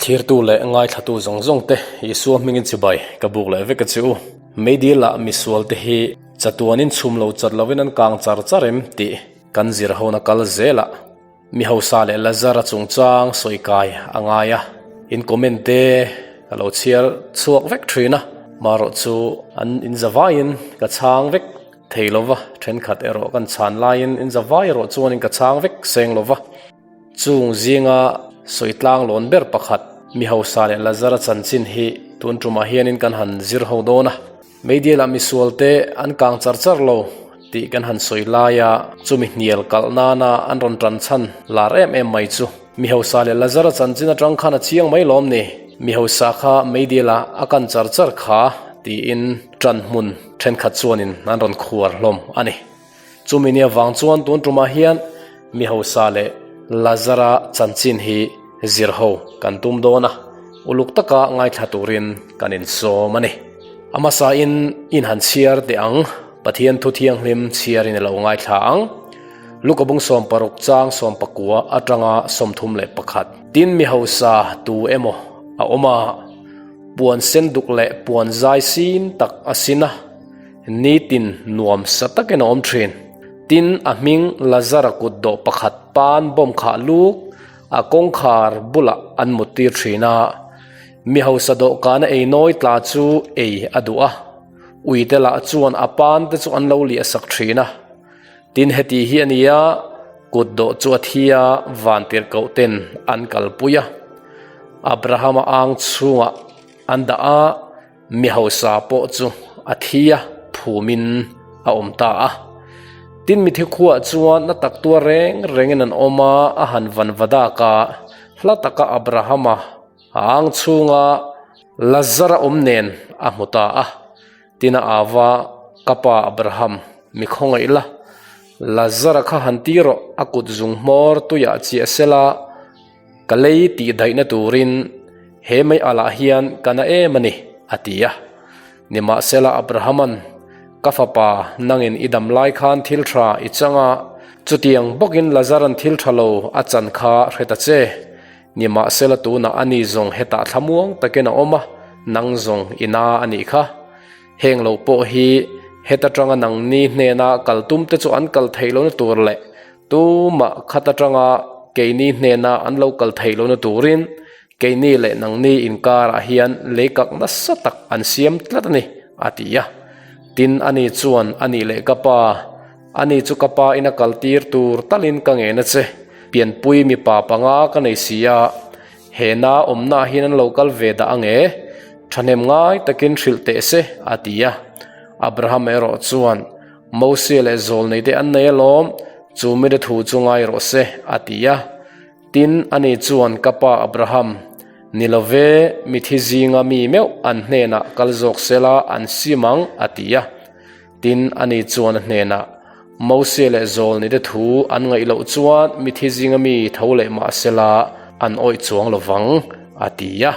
Thlirtu leh ngaithlatu zawng zawng te Isua hmingin chibai ka buk leh vek a che u. Meidil ah misual te hi chatuanin chhum lo chat lovin an kang char char em tih kan zir hona kal zel ah Mi hausa leh Lazara chungchang sawi kai a ngai a, in comment te ka lo chhiar chhuak vek thin a, marawh chu an inzavaiin ka chhang vek thei lo va, thenkhat erawh kan chhan laiin inzavai erawh chuanin ka chhang vek seng lo va. Chung zinga sawi tlang lawn ber pakhat mi hausa leh Lazara chanchin hi tun tumah hianin kan han zir ho dawn a. Meidialah misualte an kang char char lo tih kan han sawi lai a, chumi hnial kalh nana an rawn tan chhan lar em em mai chu. Mi hausa leh Lazara chanchin atang khan a chiang mai lawm ni? Mi hausa kha meidialah a kan char char kha tiin tan hmun thenkhat chuanin an rawn khuar hlawm a ni. Chumi nia vang chuan tun tumah hian mi hausa leh Lazara chanchin hi zir ho kan tum dawn a, uluk taka ngaithla turin kan insawm a ni. A hmasain in han chhiar teh ang, Pathian thu thianghlim chhiarin i lo ngaithla ang. Luka bung 60 chang 19 atanga 31. Tin mi hausa tu emaw a awm a, puan sen duk leh puan zai sin tak a sin a, Nitin nuam sa takin a awm thin. Tin, a hming Lazara kut dawh pakhat pan bawm khah luk a kawngkhar bulah an mut tir thin a. Mi hausa dawhkana ei nawi tla chu ei a duh a, uite lah chuan a pan te chu an lo liah sak thin a. Tin, heti hi a ni a, kut dawh chu a thi a, vantirhkoh ten an kalpui a. Abrahama ang chhungah an dah a. Mi hausa pawh chu a thi a, phumin a awm ta a. Tin mithi khuaah chuan na tak tuar reng rengin an awm a, a han van va dak a, hla taka Abrahama a ang chhunga Lazara awm nen a hmu ta a. Tin a au va, Ka pa Abraham, mi khawngaih la, Lazara kha han ti rawh, a kut zung hmawr tuiah chiah sela, Ka lei tih daihna turin he mei alah hian ka na em a ni, a ti a. Nimahsela Abrahaman, Ka fapa, nangin i dam lai khan thil tha i chang a, chutiang bawkin Lazaran thil tha lo a chan kha hre ta che. Nimahsela tunah ani zawng hetah thlamuang takin a awm a, nang zawng i na a nih kha. Heng lo pawh hi heta tanga nangni hnena kal tum te chu an kal theih lohna tur leh Tumah khat atanga keini hnena an lo kal theih lohna turin keini leh nangni inkarah hian leikak nasa tak an siam tlat a ni, a ti a. Tin, ani chuan, Ani leh ka pa, ani chu ka pa ina kal tir tur talin ka ngen a che, pianpui mipa panga ka nei si a, he na awmnaah hian an lo kal ve dah ange, thahnem ngai takin hrilh teh se, a ti a. Abraham erawh chuan, Mosia leh zawlneite an nei alawm, chu mite thu chu ngai rawh se, a ti a. Tin, ani chuan, Ka pa Abraham, ni lo ve, mithi zinga mi meuh an hnenah kal zawk sela an sim ang, a ti a. Tin, ani chuan a hnenah, Mosia leh zawlneite thu an ngaih loh chuan mithi zinga mi tho leh mah sela an awih chuang lo vang, a ti a,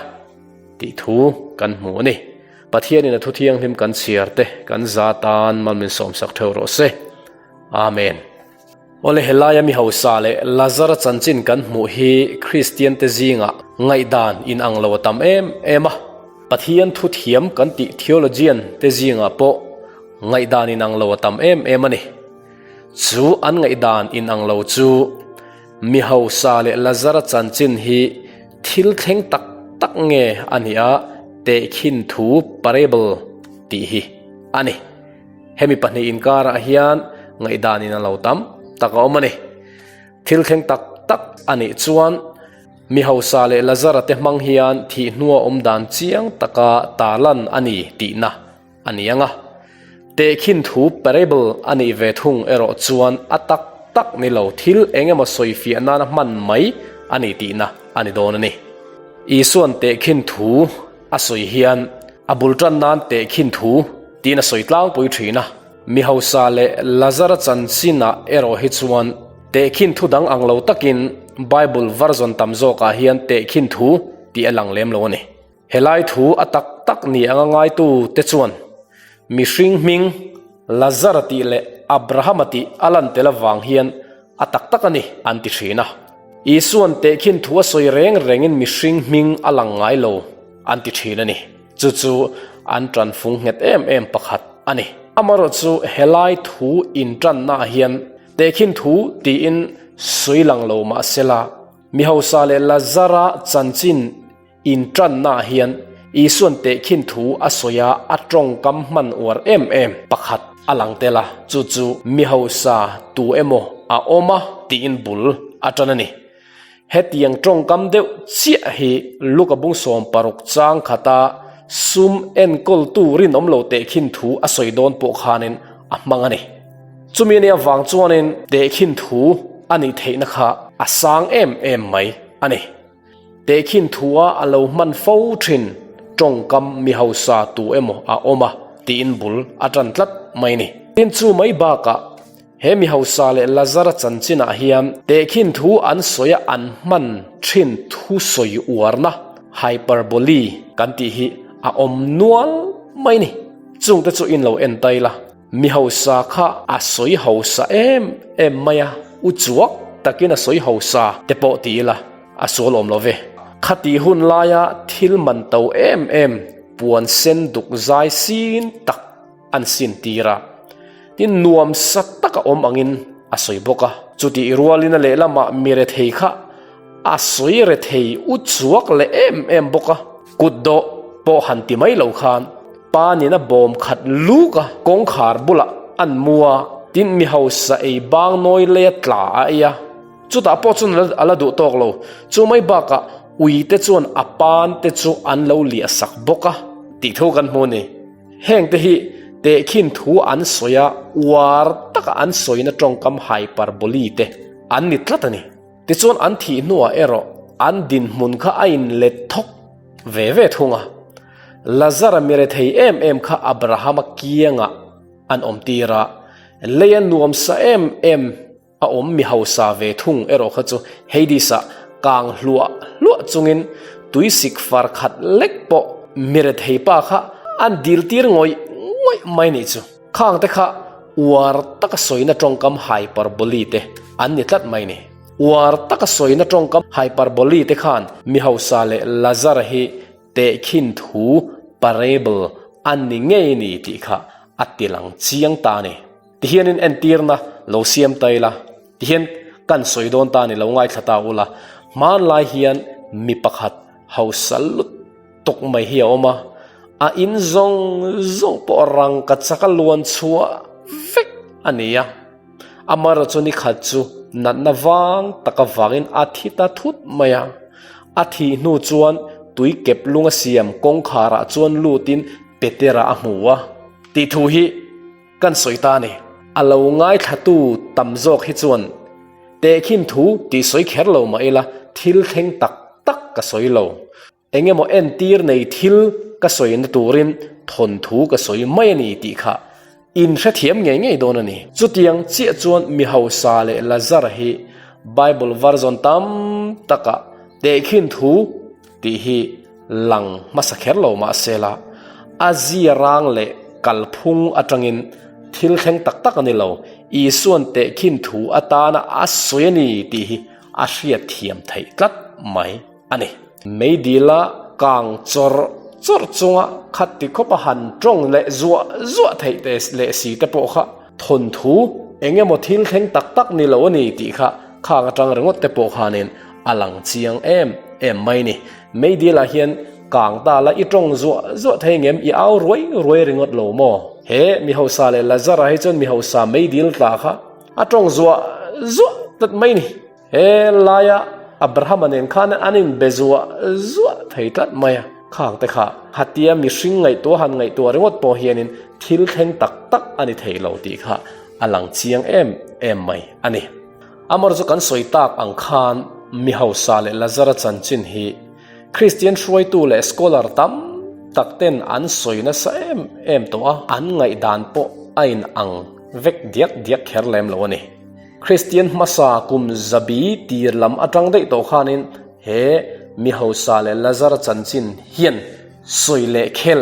tih thu kan hmu a ni. Pathianin a thu thianghlim kan chhiar te kan za tan mal min sawmsak theuh rawh se. Amen. Awle helaia mi hausa leh Lazara chanchin kan hmuh hi Kristian te zingah ngaihdan in ang lo a tam em em a. Pathian thu thiam kan tih theologian te zingah pawh ngaihdan in ang lo a tam em em a ni. Chu an ngaihdan in ang lo chu mi hausa leh Lazara chanchin hi Thil thleng tak tak nge a nih a tehkhin thu parable tih hi a ni. Hemi pahnih inkarah hian ngaihdanin a lo tam tak a awm a ni. Thil thleng tak tak a nih chuan mi hausa leh Lazara te hmang hian thih hnua awm dan chiang taka tarlan a ni tihna a ni ang a. Tehkhin thu parable a nih ve thung erawh chuan a tak tak ni lo thil eng emaw sawi fiah nana hman mai a ni tihna a ni dawn a ni. Isua'n tehkhin thu a sawi hian a bul tan nan tehkhin thu tiin a sawi tlangpui thin a. Mi hausa leh Lazara chanchinah erawh hi chuan tehkhin thu dang ang lo takin Bible version tam zawkah hian tehkhin thu tih a lang lem lo a ni. Helai thu a tak tak ni anga ngaitu te chuan mihring hming Lazara tih leh Abrahama tih a lan tel avang hian a tak tak a ni an ti thin a. Isua'n tehkhin thu a sawi reng rengin mihring hming a lang ngai lo an ti thin a ni. Chu chu an tanfung nghet em em pakhat a ni. Amaherawh chu helai thu intannaah hian tehkhin thu tiin sawi lang lo mah sela, mi hausa leh Lazara chanchin Inṭannaah hian Isua'n tehkhin thu a sawi a, a tawngkam hman uar em em pakhat a lang tel a, chu chu mi hausa tu emaw a awm a tiin bul a ṭan a ni. Hetiang tawngkam deuh chiah hi Luka bung 16 chang khata sum enkawltu rinawm lo tehkhin thu a sawi dawn pawh khanin a hmang a ni. Chumi ania vang chuanin tehkhin thu a nih theihna kha a sang em em mai a ni. Tehkhin thua a lo hman fo thin tawngkam mi hausa tu emaw a awm a tiin bul a tan tlat mai ni. Tin chu mai bakah he mi hausa leh Lazara chanchinah hian tehkhin thu an sawi a an hman thin thu sawi uarna, hyperbole, kan tih hi a awm nual mai ni. Chungte chu in lo en tai la. Mi hausa kha a sawi hausa em em mai a, u chuak takin a sawi hausa te pawh ti ila a sual awm lo ve. Khatih hun laia thil man to em em puan sen duk zai sin tak an sin tir a, tin nuam sa taka awm angin a sawi bawk a. Chutih rualin a lehlamah mi rethei kha a sawi rethei u chuak leh em em bawk a, kut dawh pawh han ti mai lo khan Pa nena bawm khat luk a, kawngkhar bulah an mu a, tin mi hausa ei bang nawi leia tla a ei a, chutah pawh chuan a la duh tawk lo. Chu mai bakah ui te chuan a pan te chu an lo liah sak bawk a tih thu kan hmu a ni. Heng te hi tehkhin thu an sawi a, uar taka an sawina tawngkam hyperbole te an ni tlat a ni. Tichuan an thih hnuah erawh an dinhmun kha a inlet thawk ve ve thung a. Lazara mi rethei em em kha Abrahama kiangah an awm tir a, leia nuamsa em em a awm mi hausa ve thung erawh kha chu Hades-ah kang hluah hluah chungin tuisik far khat lek pawh mi rethei pa kha an dil tir ngawih ngawih mai nih chu. Khang te kha uar taka sawina tawngkam hyperbole te an ni tlat mai ni. Uar taka sawina tawngkam hyperbole te khan mi hausa leh Lazara hi Tehkhin thu, parable, a ni ngei ni tih kha a tilang chiang ta a ni. Tihianin entirna lo siam ta ila, tihian kan sawi dawn ta a ni lo ngaithla ta ula, hmanlai hian mi pakhat hausa lut tawk mai hi a awm a, a in zawng zawng pawh rangka chaka luan chhuah vek a ni a. Amaherawh chu ni khat chu natna vang taka vangin a thi ta thut mai a. A thih hnu chuan tui kep lung a siam kawngkharah chuan lutin Petera a hmu a tih thu hi kan sawi ta a ni. A lo ngaithlatu tam zawk hi chuan tehkhin thu tih sawi kher lo mah ila thil thleng tak tak ka sawi lo. Eng emaw entir nei thil ka sawina turin thawnthu ka sawi mai a ni tih kha in hrethiam ngei ngei dawn a ni. Chutiang chiah chuan mi hausa leh Lazar hi Bible version tam takah tehkhin thu tih hi lang hmasa kher lo mah sela, a zia rang leh kalphung atangin thil thleng tak tak a ni lo, Isua'n tehkhin thu atana a sawi a ni tih hi a hriatthiam theih tlat mai. a ni. Meidila kang chawrh chawrh chunga khat ti khawp a han tawng leh zuah zuah theih te leh si te pawh kha thawnthu eng emaw thil thleng tak tak ni lo a ni tih kha khang atang ringawt te pawh khanin a lang chiang em em mai ni. Meidilah hian kang ta la i tawng zuah zuah thei ngem i au ruai ruai ringawt lo maw? He mi hausa leh Lazara hi chuan mi hausa meidil tla kha a tawng zuah zuah tlat mai ni. He laia Abrahama nen khan an inbe zuah zuah thei tlat mai a, khang te kha hatia mihring ngaihtuah han ngaihtuah ringawt pawh hianin thil thleng tak tak a ni thei lo tih kha a lang chiang em em mai a ni. Amor chu kan sawi tak ang khan mi hausa leh Lazara chanchin hi Kristian hruaitu leh scholar tam tak ten an sawi nasa em em tawh a, an ngaihdan pawh a inang vek diak diak kher lem lo a ni. Kristian hmasa kum zabi tir lam atang daih tawh khanin he mi hausa leh Lazara chanchin hian sawi leh khel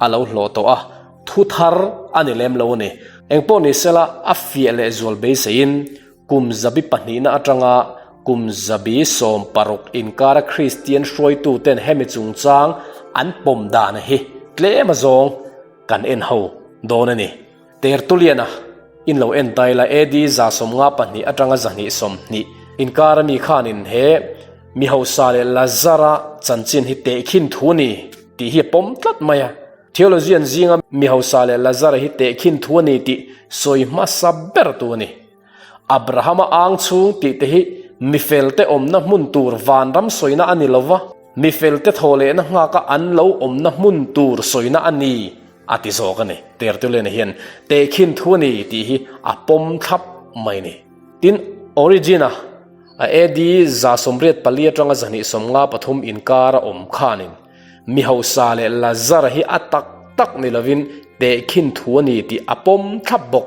a lo hlawh tawh a, thu thar a ni lem lo a ni. Engpawh ni sela a fiah leh zual beiseiin kum zabi pahnihna atanga. Kum 160 inkara Kristian hruaituten hemi chungchang an pawm dan hi tlem azawng kan en ho dawn a ni. Tertullian-a in lo en tai la AD 152 atanga 220 inkara mi khanin he mi hausa leh Lazara chanchin hi tehkhin thu a ni tih hi a pawm tlat mai a. Theologian zinga mi hausa leh Lazara hi tehkhin thu a ni tih sawi hmasa ber tu a ni. Abrahama ang chhung tih te hi mifelte awmna hmun tur vanram sawina a ni lo va, mifelte thawhlehna nghaka an lo awmna hmun tur sawina a ni a ti zawk a ni. Tertullian hian tehkhin thu a ni tih hi a pawm thlap mai a ni. Tin, Origin-a a AD 184 atanga 253 inkar a awm khanin mi hausa leh Lazara hi a tak tak ni lovin tehkhin thu a ni tih a pawm thlap bawk.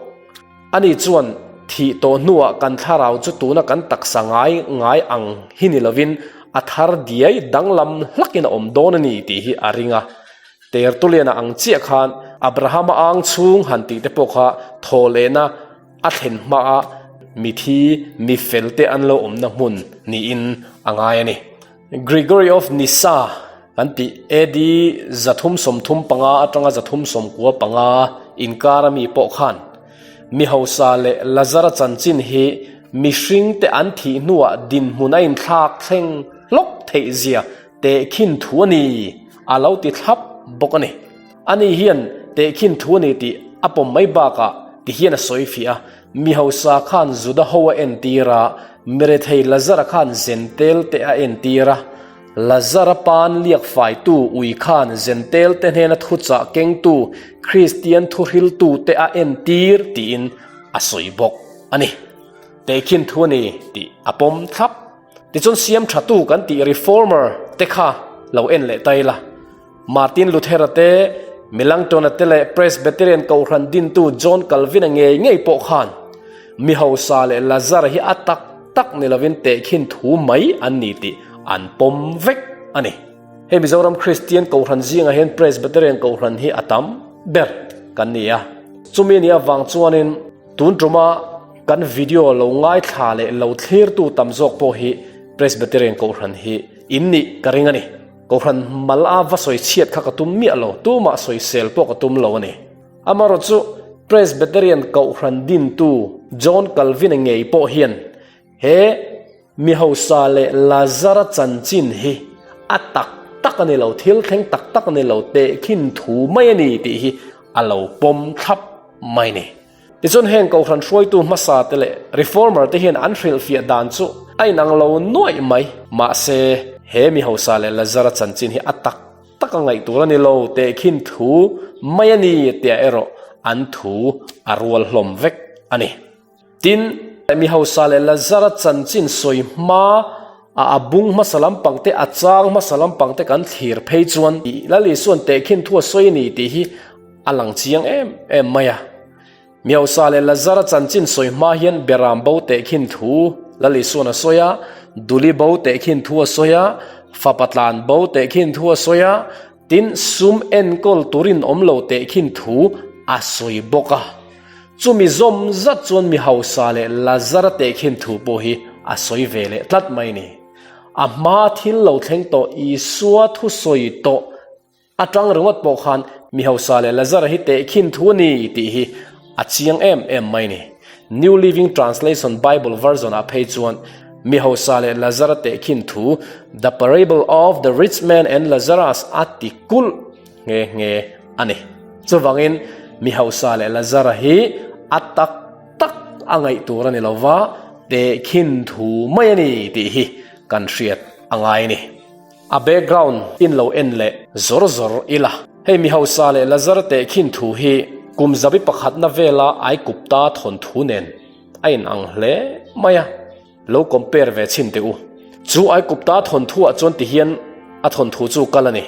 Ani chuan, Thih tawh hnuah kan thlarau chu tuna kan taksa ngai ngai ang hi ni lovin a thar diai danglam hlakin a awm dawn a ni tih hi a ring a. Tertuliana ang chiah khan Abrahama ang chhung han tih te pawh kha thawhlehna a thlen hmaa mithi mi felte an lo awmna hmun niin a ngai a ni. Gregory of Nyssa kan tih AD 335 atanga 395 inkar ami pawh khan mi hausa leh Lazara chanchin hi mihringte an thih hnuah dinhmun a inthlak thleng hlawk theih zia tehkhin thu a ni a lo ti thlap bawk a ni. Ani hian tehkhin thu a ni tih a pawm mai bakah ti hian a sawi fiah a, Mi hausa khan Juda ho a entir a, mirethei Lazara khan Zentel te a entir a. Lazara pan liak faitu ui khan Zentel te hnena thuchah kengtu Kristian thuhriltu te a entir tiin a sawi bawk a ni. Tehkhin thu a ni tih a pawm thlap. Tichuan siam thatu kan tih Reformer te kha lo en leh ta ila. Martin Luther-a te, Melanchthon-a te leh Presbyterian Kohhran dintu John Calvin-a ngei ngei pawh khan mi hausa leh Lazar hi a tak tak ni lovin tehkhin thu mai an ni tih an pawm vek a ni. Hei Mizoram Kristian Kohhran zingah hian Presbyterian Kohhran hi a tam ber kan ni a. Chumi nih avang chuanin tun tuma kan video lo ngaithla leh lo thlirtu tam zawk pawh hi Presbyterian Kohhran hi in nih ka ring a ni. Kohhran mal a va sawi chhiat kha ka tum miah lo, tumah sawisel pawh ka tum lo a ni. Amaherawh chu Presbyterian Kohhran dintu John Calvin-a ngei pawh hian he mi hausa leh Lazara chanchin hi a tak tak a ni lo, thil thleng tak tak a ni lo, tehkhin thu mai a ni tih hi a lo pawm thlap mai a ni. Tichuan heng Kohhran hruaitu hmasa te leh Reformer te hian an hrilhfiah dan chu a inang lo nuaih mai. Mahse, he mi hausa leh Lazara chanchin hi a tak tak a ngaih tur a ni lo tehkhin thu mai a ni tia erawh an thu a rual hlawm vek a ni. Tin, mi hausa leh Lazara chanchin sawi hma a a bung hmasa lampang te, a chang hmasa lampang te kan thlir phei chuan Lal Isua'n tehkhin thu a sawi a ni tih hi A lang chiang em em mai a. Miausa leh Lazara chanchin sawi hma hian Beram bo tehkhin thu Lal Isua'n a sawi a, Duli bo tehkhin thu a sawi a, Fapa tlan bo tehkhin thu a sawi a, tin sum enkawl turin awm lo tehkhin thu a sawi bawk a. Chumi zawm zat chuan mi hausa leh Lazara tehkhin thu pawh hi a sawi ve leh tlat mai a ni. A hma thil lo thleng tawh Isua thusawi tawh A tang ringawt pawh khan mi hausa leh Lazara hi tehkhin thu a ni tih hi a chiang em em mai ni. New Living Translation Bible version ah phei chuan mi hausa leh Lazara tehkhin thu The Parable of the Rich Man and Lazarus a ti kulh nghe nghe a ni. Chuvangin mi hausa leh Lazara hi a tak tak a ngaih tur a ni lova, tehkhin thu mai a ni tih hi kan hriat a ngai a ni. A background in lo en leh zawr zawr ila. Hei mi hausa leh Lazar tehkhin thu hi kum zabi pakhatna vela Aikupta thawnthu nen a inang hle mai a, lo compare ve chhin teh u. Chu Aikupta thawnthu ah chuan tihian a thawnthu chu kal a ni.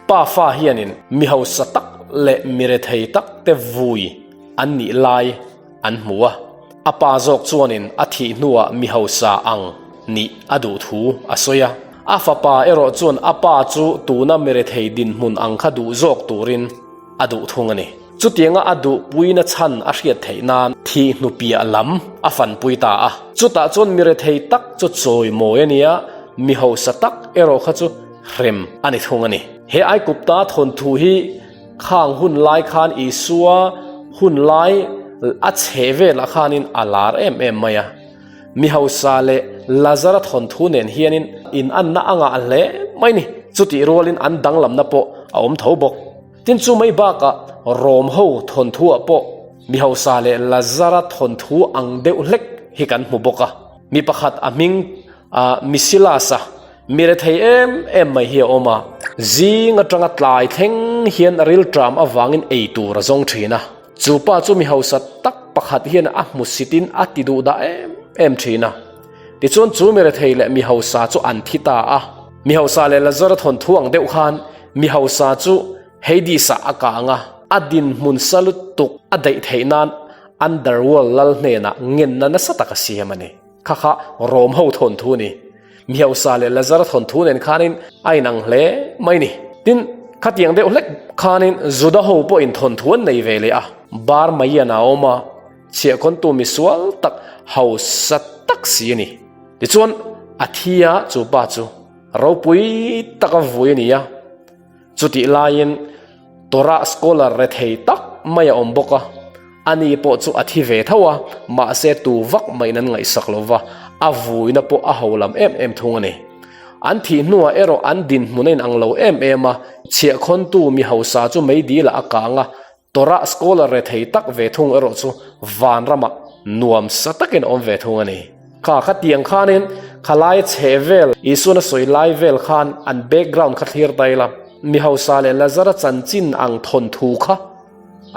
Pa fa hianin mi hausa tak leh mi rethei tak te vui an nih lai an hmu a. A pa zawk chuanin a thih hnuah mi hausa ang nih a duh thu a sawi a. A fapa erawh chuan a pa chu tuna mirethei dinhmun ang kha duh zawk turin a duh thung a ni. Chutianga a duhpuina chhan a hriat theih nan thih hnupiah lam a fanpui ta a. Chutah chuan mi rethei tak chu chawimawi a ni a, mi hausa tak erawh kha chu hrem a ni thung a ni. He Aikupta thawnthu hi khang hun lai khan Isua hun lai a chhe velah khanin a lar em em mai a. Mi hausa leh Lazara thawnthu nen hianin inanna a ngah hle mai ni. Chutih rualin an danglamna pawh a awm tho bawk. Tin chu mai bakah Rom ho thawnthuah pawh mi hausa leh Lazara thawnthu ang deuh hlek hi kan hmu bawk a. Mi pakhat a hming Misilasa mi rethei em em mai hi a awm a. Zing atanga tlai thleng hian rilṭam avangin ei tur a zawng ṭhin a. Chu pa chu mi hausa tak pakhat hian a hmusitin a ti duh dah em em ṭhin a. Tichuan chu mi rethei leh mi hausa chu an thi ta a. Mi hausa leh Lazara thawnthu ang deuh khan mi hausa chu Hades-ah a kang a, a dinhmun sa lutuk a daih theih nan Underworld lal hnenah ngenna nasa tak a siam a ni. Kha kha Rom ho thawnthu a ni. Mi hausa leh Lazara thawnthu nen khanin a inang hle mai ni. Tin, khatiang deuh hlek khanin Juda ho pawhin thawnthu an nei ve leh a. Bar Maian a awm a, chhiahkhawntu misual tak hausa tak si a ni. Tichuan, a thi a, chu pa chu ropui taka vui a ni a. Chutih laiin Torah scholar rethei tak mai a awm bawk a, ani pawh chu a thi ve tho a, mahse tu vak maiin an ngaihsak lo va, a vuina pawh a ho lam em em thung a ni. An thih hnuah erawh an dinhmun a inang lo em em a, chhiahkhawntu mi hausa chu meidilah a kang a, Torah scholar rethei tak ve thung erawh chu vanramah nuam sa takin a awm ve thung a ni. Kha khatiang khanin khalai chhe vel Isuan a sawi lai vel khan an background kha thlir ta ila, mi hausa leh Lazara chanchin ang thawnthu kha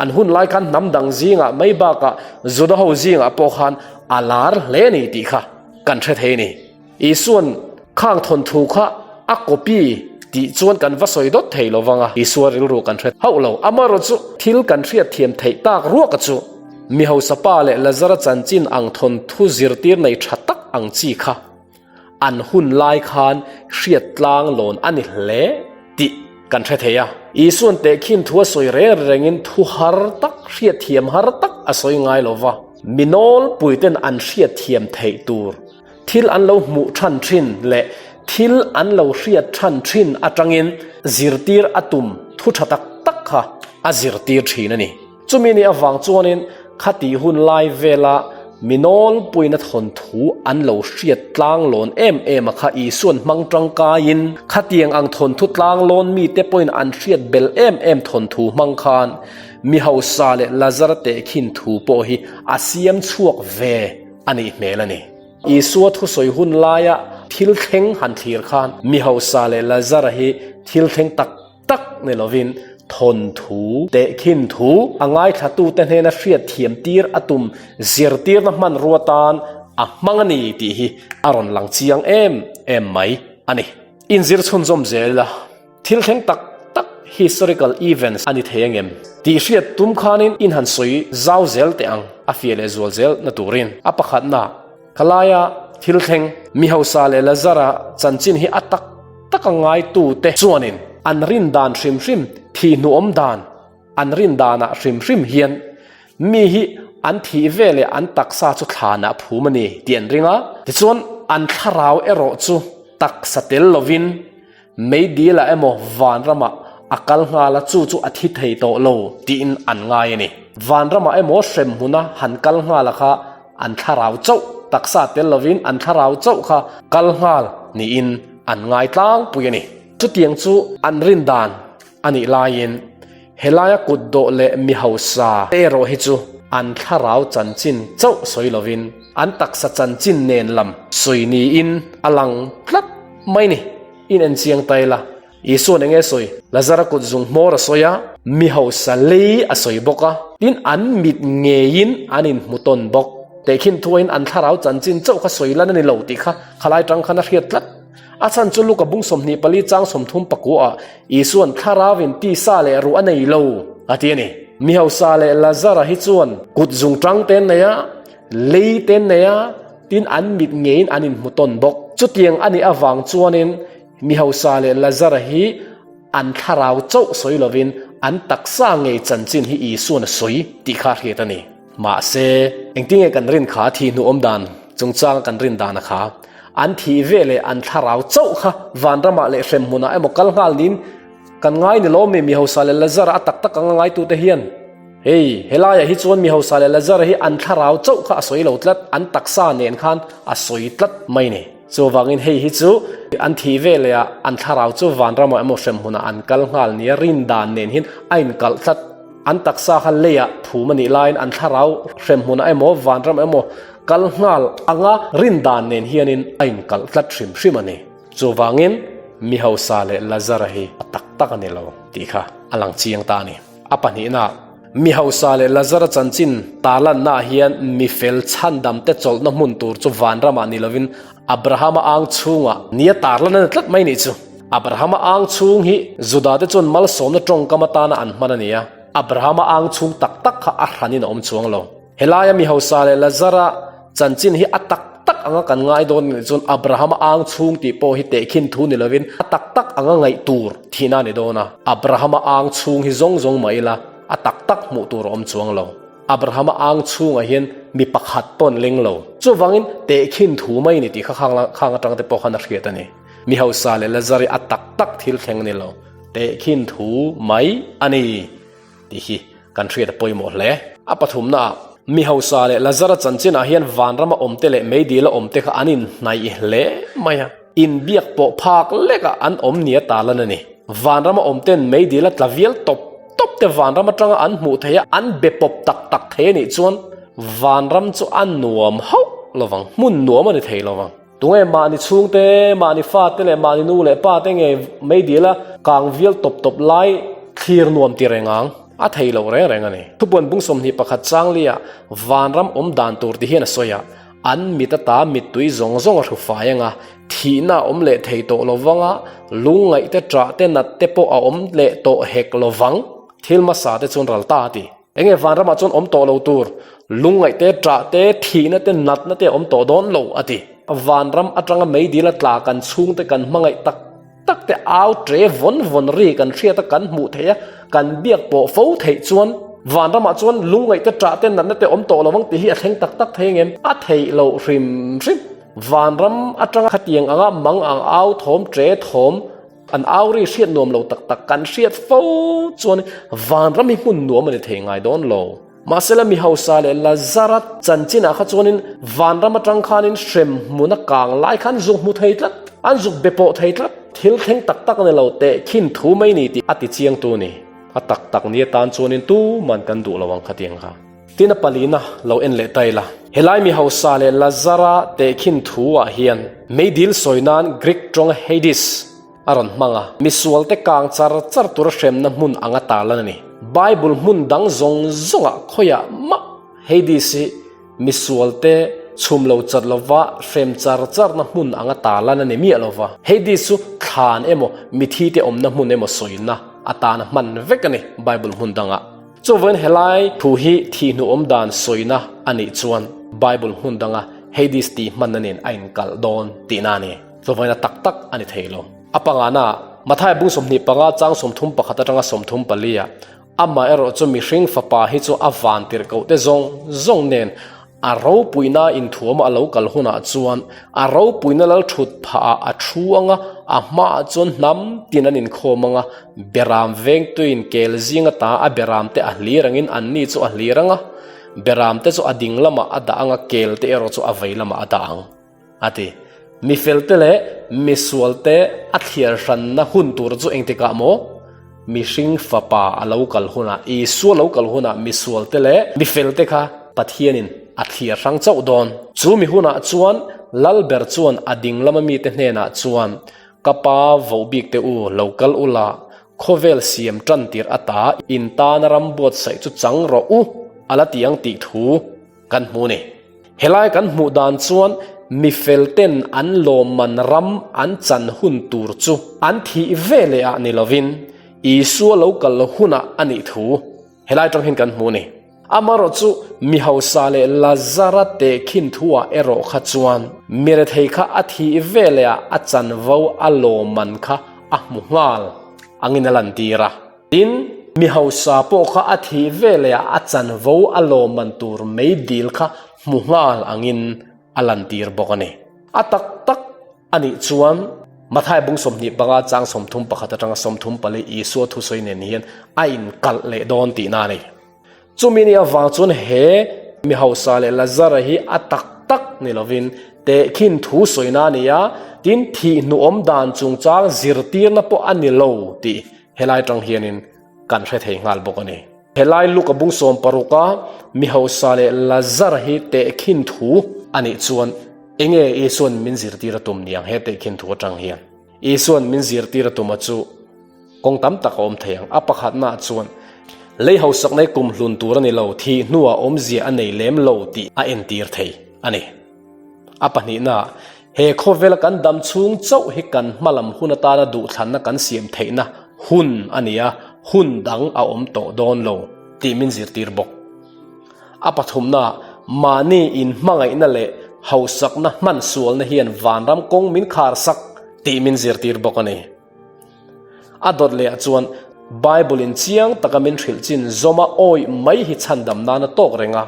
an hun lai khan hnam dang zingah mai bakah Juda ho zingah pawh khan a lar hle a ni tih kha kan hre thei a ni. Isuan khang thawnthu kha a copy tih chuan kan va sawi dawt thei lo vang a, Isua rilru kan hre hauh lo. Amaherawh chu thil kan hriatthiam theih tak ruaka chu mi hausa pa leh Lazara chanchin ang thawnthu zirtir nei tha tak ang chi kha an hun lai khan hriat tlang lawn a ni hle tih kan hre thei a. Isuan tehkhin thu a sawi reng rengin thu har tak, hriatthiam har tak a sawi ngai lo va, mi nawlpuiten an hriatthiam theih tur Thil an lo hmuh than thin leh thil an lo hriat than thin atangin zirtir a tum thu tha tak tak kha a zirtir thin a ni. Chumi ni avang chuanin khatih hun lai vela mi nawlpuina thawnthu an lo hriat tlanglawn em em a kha Isuan hmang tangkaiin khatiang ang thawnthu tlanglawn mite pawhin an hriat bel em em thawnthu hmang khan mi hausa leh Lazara tehkhin thu pawh hi a siam chhuak ve a nih hmel a ni. Isua thusawi hun laia thil thleng han thlir khan mi hausa leh Lazara hi thil thleng tak tak ni lovin thawnthu, tehkhin thu, a ngaithlatute hnena hriatthiam tir a tum zirtirna hmanrua tan a hmang a ni tih hi a rawn lang chiang em em mai a ni. Inzir chhunzawm zel ila. Thil thleng tak tak, historical events, a ni thei angem? Tih hriat tum khanin in han sawi zau zel teh ang, a fiah leh zual zel na turin. A pakhatna, khalaia thil thleng, mi hausa leh Lazara chanchin hi a tak taka ngaitute chuanin an rin dan hrim hrim, thihnuawm dan an rin danah hrim hrim hian mi hi an thih ve leh an taksa chu thlanah phum a ni tih an ring a. Tichuan, an thlarau erawh chu taksa tel lovin Meidilah emaw vanramah a kal nghal a, chu chu a thi thei tawh lo tiin an ngai a ni. Vanramah emaw hremhmuna han kal nghal a kha an thlarau chauh, taksa tel lovin an thlarau chauh kha kal nghal niin an ngai tlangpui a ni. Chutiang chu an rin dan a nih laiin helaia kutdawh leh mi hausa te erawh hi chu an thlarau chanchin chauh sawi lovin an taksa chanchin nen lam sawi niin a lang tlat mai ni. In en chiang ta ila, Isua'n eng nge sawi? Lazara kut zung hmawr a sawi a, mi hausa lei a sawi bawk a, tin an mit ngeiin an inhmu tawn bawk. Tehkhin thuain an thlarau chanchin chauh kha sawi lan a ni lo tih kha khalai tang khan a hriat tlat. A chhan chu Luka bung 24 chang 30 pakua ah Isua'n thlarauin tisa leh ruh a nei lo a ti a ni. Mi hausa leh Lazara hi chuan kut zung tang te an nei a, lei te an nei a, Tin, an mit ngeiin an inhmu tawn bawk. Chutiang a nih avang chuanin mi hausa leh Lazara hi an thlarau chauh sawi lovin an taksa ngei chanchin hi Isua'n a sawi tih kha a hriat a ni. Mahse, engtinge kan rin kha thih hnu awm dan chungchanga kan rin dan a kha? An thih ve leh an thlarau chauh kha vanramah leh hremhmunah emaw kal nghal niin kan ngai ni lawm mi mi hausa leh Lazara a tak tak anga ngaitute hian. Hei, helaiah hi chuan mi hausa leh Lazara hi an thlarau chauh kha a sawi lo tlat, an taksa nen khan a sawi tlat mai ni. Chuvangin hei hi chu an thih ve leh ah an thlarau chu vanramah emaw hremhmunah an kal nghal nia rin dan nen hian a inkalh tlat. An taksa kha leiah phum a nih laiin an thlarau hremhmunah emaw vanram emaw kal nghal anga rin dan nen hianin a inkalh tlat hrim hrim a ni. Chuvangin mi hausa leh Lazara hi a tak tak a ni lo tih kha a lang chiang ta a ni. A pahnihna, mi hausa leh Lazara chanchin tarlannaah hian mi fel chhandamte chawlhna hmun tur chu vanramah ni lovin Abrahama ang chhungah nia tarlan a ni tlat mai nih chu. Abrahama ang chhung hi Judate chuan malsawmna tawngkam atana an hman a ni a, Abrahama ang chhung tak tak kha a hranin a awm chuang lo. Helaia mi hausa leh Lazara chanchin hi a tak tak anga kan ngai dawn nih chuan Abrahama ang chhung tih pawh hi tehkhin thu ni lovin a tak tak anga ngaih tur thihna a ni dawn a. Abrahama ang chhung hi zawng zawng mah ila a tak tak hmuh tur a awm chuang lo. Abrahama ang chhungah hian mi pakhat pawh an leng lo. Chuvangin tehkhin thu mai ni tih kha khang atang te pawh khan a hriat a ni. Mi hausa leh Lazari a tak tak thil thleng a ni lo. Tehkhin thu mai a ni. Tih hi kan hriat a pawimawh hle. A pathumnaah, mi hausa leh Lazara chanchinah hian vanrama awmte leh meidila awmte kha an inhnaih hle mai a, inbiak pawh phak lekah an awm nia talan a ni. Vanrama awmten meidila tla vial tawp tawp te vanram atanga an hmuh theih a, an be pawp tak tak thei a nih chuan vanram chu a nuam hauh lovang, hmun nuam a ni thei lovang. Tunge mahni chhungte, mahni fate leh mahni nu leh pate nge meidila kang vial tawp tawp lai thlir nuam ti reng ang? A thei lo reng reng a ni. Thupuan bung 21 changlia vanram awm dan tur ti hian a sawi a, an mit ata mittui zawng zawng a hru fai ang a, thihna a awm leh thei tawh lo vang a, lungngaih te ṭah te nat te pawh a awm leh tawh hek lo vang. Thil hmasa te chuan ral ta a ti. Enge vanramah chuan awm tawh lo tur, lungngaih te, ṭah te, thihna te, natna te a awm tawh dawn lo, a ti. Vanram aṭanga meidil a tla kan chhungte kan hmangaih tak tak te au ṭe vawn vawn ri kan hriat a kan hmuh theih a, kan biak pawh fo theih chuan vanramah chuan lungngaih te, ṭah te, natna te awm tawh lo vang tih hi a thleng tak tak thei angem? A theih loh hrim hrim. Vanram aṭanga khatiang anga mang ang au thawm, ṭe thawm, An au ri hriat nuam lo tak tak kan hriat fo chuan vanram hi hmun nuam a ni thei ngai dawn lo. Mahsela mi hausa leh Lazara chanchinah kha chuanin vanram atang khanin hrem hmun a kang lai khan zuk hmu thei tlat, an zuk be pawh thei tlat. Thil thleng tak tak a ni lo teh khin thu mai ni tih a ti chiangtu a ni. A tak tak ni atan chuanin tuman kan duh lo ang khatiang kha. Tin a palina lo en leh ta ila. Helai mi hausa leh Lazara tehkhin thu ah hian meidil sawi nan Greek tawng Hades a rawn hmang a, misualte kang char char tura hremna hmun anga tarlan a ni. Bible hmun dang zawng zawngah khawiah mah Hades hi misualte chhum lo chat lova hrem char charna hmun anga tarlan a ni miah lova. Hades chu thlan emaw mithite awmna hmun emaw sawina atana hman vek a ni Bible hmun dangah. Chuvain helai thu hi thihnuawm dan sawina a nih chuan Bible hmun danga Hades tih hmanna nen a inkalh dawn tihna a ni. Chuvain a tak tak a ni thei lo. A pangana, Matthai bung 25 chang 31 atanga 34 ah, Amaherawh chu mihring fapa hi chu a van tirhkoh te zawng zawng nen A ropuina inthuama a lo kal hunah chuan a ropuina lal thut phahah a thu ang a, a hmaah chuan hnam tin an inkhawm ang a, beram vengtuin kel zing ata a beramte a hlir angin anni chu a hlir ang a, beramte chu a ding lamah a dah ang a, kelte erawh chu a vei lamah a dah ang. A ti. Mi felte leh mi sualte a thliar hranna hun tur chu engtikah maw? Mihring Fapa a lo kal hunah, Isua lo kal hunah mi sualte leh mi felte kha Pathianin a thliar hrang chauh dawn. Chu mi hunah chuan Lalber chuan a ding lama mite hnenah chuan, Ka Pa vohbikte u, lo kal ula, khawvel siam tan tir ata in tana ram buatsaih chu chang rawh u, a la ti ang tih thu kan hmu ni. Helai kan hmuh dan chuan mi felten an lawmman ram an chan hun tur chu an thih ve leh ah ni lovin Isua lo kal hunah a nih thu helai tang hian kan hmu ni. Amaherawh chu mi hausa leh Lazara tehkhin thu ah erawh kha chuan mi rethei kha a thih ve leh ah a chanvo a lawmman kha a hmu nghal angin a lantir a. Tin. Mi hausa pawh kha a thih veleh ah a chanvo a lawmman tur meidil kha hmu nghal angin a lantir bawk a ni. A tak tak a nih chuan Mathai bung 25 chang 31 atanga 34 Isua thusawi nen hian a inkalh leh dawn tihna a ni. Chumi ni avang chuan he mi hausa leh Lazara hi a tak tak ni lovin tehkhin thu sawina a ni a, tin thih hnuawm dan chungchang zirtirna pawh a ni lo tih helai tang hianin kan hre thei nghal bawk a ni. Helai Luka bung 16 a mi hausa leh Lazara hi tehkhin thu a nih chuan enge Isua'n min zirtir a tum niang he tehkhin thu atang hian? Isua'n min zirtir a tum a chu kawng tam tak a awm thei ang. A pakhatnaah chuan lei hausakna hi kum hlun tur a ni lo, thih hnuah awmzia a nei lem lo tih a entir thei a ni. A pahnihnaah, he khawvela kan dam chhung chauh hi kan hmalam hun atana duhthlanna kan siam theihna hun a ni a, hun dang a awm tawh dawn lo tih min zirtir bawk. A pathumna, mahni inhmangaihna leh hausakna hman sualna hian vanram kawng min khar sak tih min zirtir bawk a ni. A dawt lehah chuan Bible-in chiang taka min hrilh chin zawma awih mai hi chhandam nan a tawk reng a.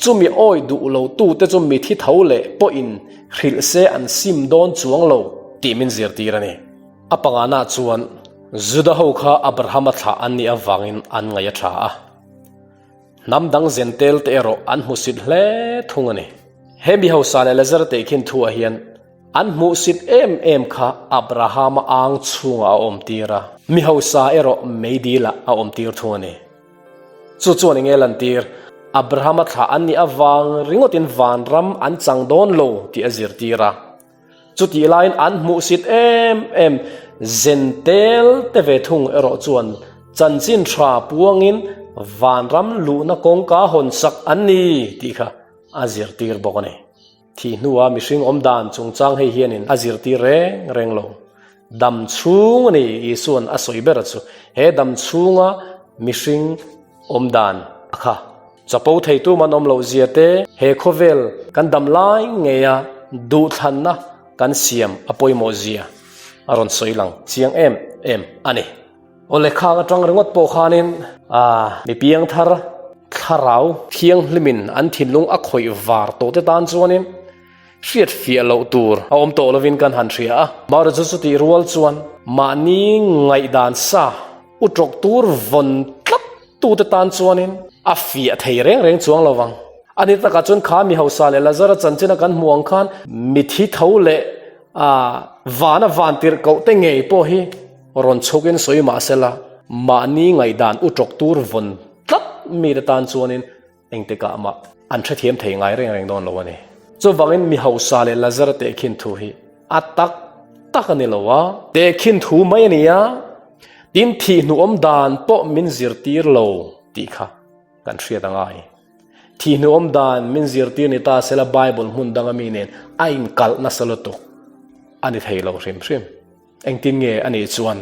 Chumi awih duh lotute chu mithi tho leh pawhin hrilh se an sim dawn chuang lo tih min zirtir a ni. A pangana chuan Juda ho kha Abrahama thlah an nih avangin an ngaih a tha a. Hnam dang zentel te erawh an hmusit hle thung a ni. He mi hausa leh Lazara tehkhin thuah hian an hmuhsit em em kha Abrahama ang chhungah a awmtir a, mi hausa erawh meidilah a awmtir thung a ni. Chu chuan enge lantir? Abrahama thlah an nih avang ringawtin vanram an chang dawn lo tih a zirtir a. Chutih laiin an hmuhsit em em zentel te ve thung erawh chuan chanchin tha puangin vanram luhna kawngka hawn sak an ni tih kha a zirtir bawk a ni. Thih hnua mihring awm dan chungchang hei hianin a zirtir reng reng lo. Dam chhung a ni Isua'n a sawi ber chu he dam chhunga mihring awm dan a kha. Chapo theitu man awm loh zia te, he khawvel kan dam lai ngeia duhthlanna kan siam a pawimawh zia a rawn sawi lang chiang em em a ni. Aw lehkhang atang ringawt pawh khanin mi piangthar thlarau thianghlimin an thinlung a khawih var tawh te tan chuanin hriat fiah loh tur a awm tawh lovin kan han hria a. Mahre chu chutih rual chuan mahni ngaihdan sa utrawk tur vawn tlat Tute tan chuanin a fiah thei reng reng chuang lo vang. A ni takah chuan kha mi hausa leh Lazara chanchina kan hmuh ang khan mithi tho leh vana van tirh koh te ngei pawh hi rawn chhukin sawi mah sela mahni ngaihdan u tawk tur vawn tlat mite tan chuanin engtikah mah an hrethiam thei ngai reng reng dawn lo a ni. Chuvangin mi hausa leh Lazara tehkhin thu hi a tak tak a ni lo a, tehkhin thu mai a ni a, tin thih hnuawm dan pawh min zirtir lo tih kha kan hriat a ngai. Thih hnuawm dan min zirtir ni ta sela Bible hmun danga mi nen a inkalh nasa lutuk a ni thei lo hrim hrim. Engtin nge a nih chuan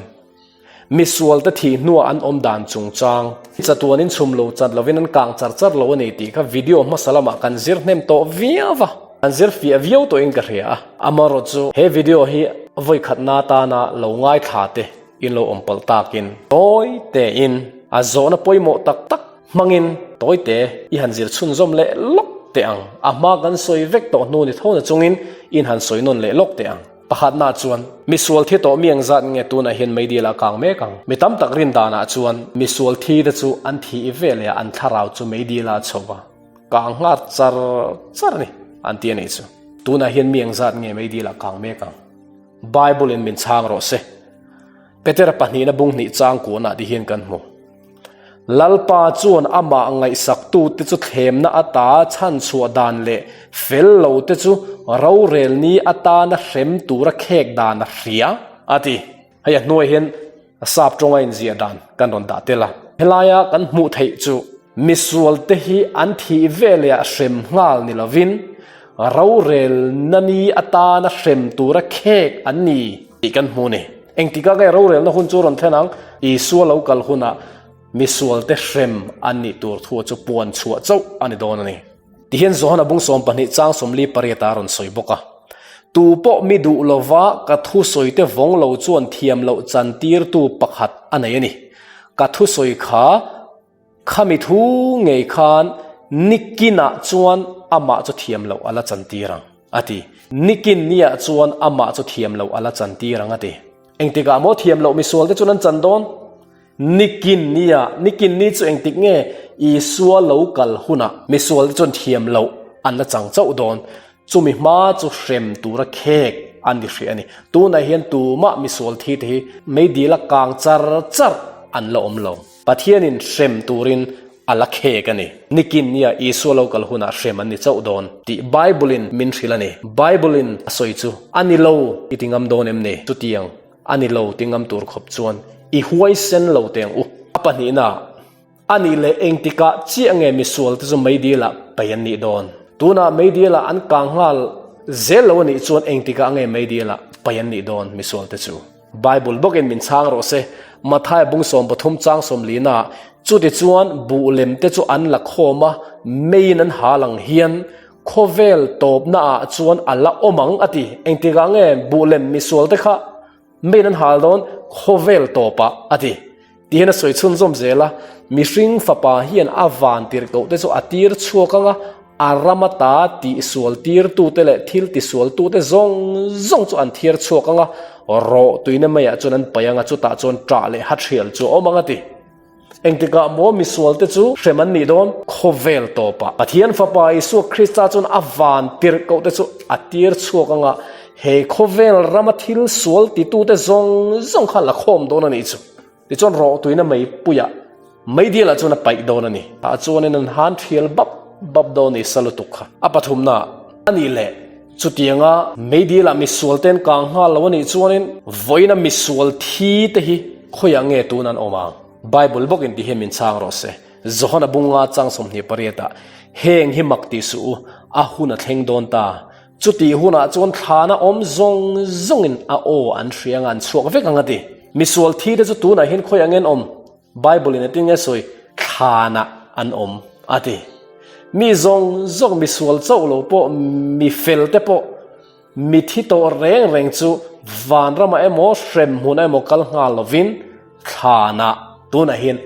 misualte thih hnuah an awm dan chungchang chatuanin chhum lo chat lovin an kang char char lo a ni tih kha video hmasa lamah kan zir hnem tawh viau va, kan zir fiah viau tawhin ka hria a. Amaherawh chu he video hi vawi khatna atana lo ngaithla te in lo awm palh takin tawi tein a zawhna pawimawh tak tak hmangin tawi te i han zir chhunzawm leh lawk teh ang. A hma kan sawi vek tawh hnu ni tho na chungin in han sawi nawn leh lawk teh ang. Pakhatna chuan, misual thi tawh mi engzat nge tunah hian meidil ah kang mek ang? Mi tam tak rin danah chuan, misual thi te chu an thih veleh ah an thlarau chu meidil ah a chho va, kang nghar char char a ni, an ti a nih chu. Tunah hian mi engzat nge meidil ah kang mek ang? Bible in min chhang rawh se. Petera pahnihna bung hnih chang kuanah ti hian kan hmu. Lalpa chuan amah ngaihsaktute chu thlemna ata chhanchhuah dan leh fel lote chu rorelni atana hrem tura khek dan a hria, a ti. Hei a hnuai hian sap tawnga inziah dan kan rawn dah tel a. Helaia kan hmuh theih chu misualte hi an thih veleh ah hrem nghal ni lovin rorelna ni atana hrem tura khek an ni tih kan hmu a ni. Engtikah nge rorelna hun chu rawn thlen ang? Isua lo kal hunah misualte hrem an nih tur thu chu puan chhuah chauh a ni dawn a ni. Tihian Johana bung 12 chang 48 a rawn sawi bawk a, Tu pawh mi duh lova ka thu sawite vawng lo chuan thiam loh chantirtu pakhat a nei a ni. Ka thusawi kha khami thu ngei khan nikinah chuan amah chu thiam loh a la chantir ang, a ti. Nikin niah chuan amah chu thiam loh a la chantir ang, a ti. Engtikah maw thiam loh misual te chuan an chan dawn? Nikin niah, nikin ni chu engtik nge Isua lo kal hunah misual te chuan thiam loh an la chang chauh dawn? Chumi hma chu hrem tura khek an ni hrih a ni. Tunah hian tumah misual thi te hi meidil a kang char char an la awm lo. Pathianin hrem turin a la khek a ni. Nikin nia Isua lo kal hunah hrem an ni chauh dawn tih Bible-in min hrilh a ni. Bible-in a sawi chu a ni lo i ti ngam dawn em ni? Chutiang a ni lo ti ngam tur khawp chuan i huaisen lo teng u. A pahnihna. A nih leh engtikah chiah nge misualte chu meidilah paih an nih dawn? Tunah meidilah an kang nghal zel lo a nih chuan engtikah nge meidilah paih an nih dawn misualte chu? Bible bawkin min chhang rawh se, Mathaia bung 13 chang 14 ah, Chutichuan buh lemte chu an la khawm a, meiin an hal ang hian khawvel tawpna ah chuan a la awm ang a ti. Engtikah nge buh lem misualte kha Main an hal dawn khawvel tawpah a ti. Ti hian a sawi chhunzawm zel a, mihring fapa hian a van tirhkoh te chu a tir chhuak ang a, a ram ata tihsual tirtute leh thil tisualtute zawng zawng chu an thiar chhuak ang a, rawh tuina maiah chuan an paih ang a, chutah chuan ṭah leh hathial chu a awm ang a ti. Engtikah maw misualte chu hrem an nih dawn? Khawvel tawpah Pathian Fapa Isua Krista chuan a van tirhkohte chu a tir chhuak anga he khawvel rama thil sual titute zawng zawng kha la khawm dawn a nih chu. Tichuan rawhtuina meipuiah meidialah chuan a paih dawn a ni. Tah chuanin an han thial bap bap dawn ni sa lutuk kha. A pathumna a nih leh chutianga meidialah misualte an kang nghal lo a nih chuanin vawiina misual thi te hi khawiah nge tun an awm ang? Bible bawkin ti hian min chhang rawh se. Johana bunga chang 28 ah, Heng hi mak tih suh u, a hun a thleng dawn ta. Chutih hunah chuan thlana awm zawng zawngin a aw an hria anga an chhuak vek ang a ti. Misual thi te chu tunah hian khawiah nge an awm? Bible in a ti nge sawi? Thlanah an awm a ti. Mi zawng zawng misual chauh lo pawh mi fel te pawh Mithi tawh reng reng chu vanramah emaw hremhmunah emaw kal nghal lovin thlanah tunah hian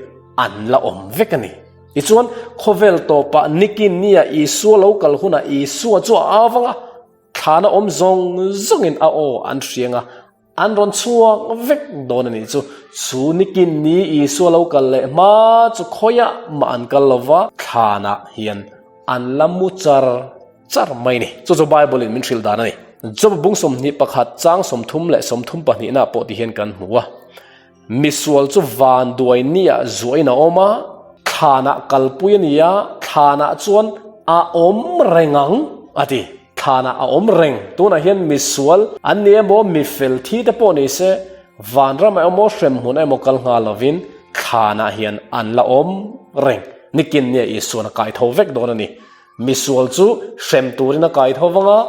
an la awm vek a ni. Tichuan, khawvel tawpah nikin nia Isua lo kal hunah Isua chu a au vang a, thlana awm zawng zawngin a aw an hriang a, An rawn chhuak vek dawn a nih chu. Chu nikin ni Isua lo kal leh hma chu khawiah mah an kal lo va, thlanah hian an la mu char char mai a ni. Chu chu Bible in min hrilh dan a ni. Job bung 21 chang 30 leh 32 nah pawh ti hian kan hmu a. Misual chu vanduai niah zuahin a awm a, thlanah kalpui a ni a, thlanah chuan a awm reng ang, a ti. Thlanah a awm reng. Tunah hian misual an ni emaw, mifel thi te pawh ni se, vanram emaw, hremhmun emaw kal nghal lovin thlanah hian an la awm reng. Nikin nia Isuan a kai tho vek dawn a ni. Misual chu hrem turin a kai tho vang a,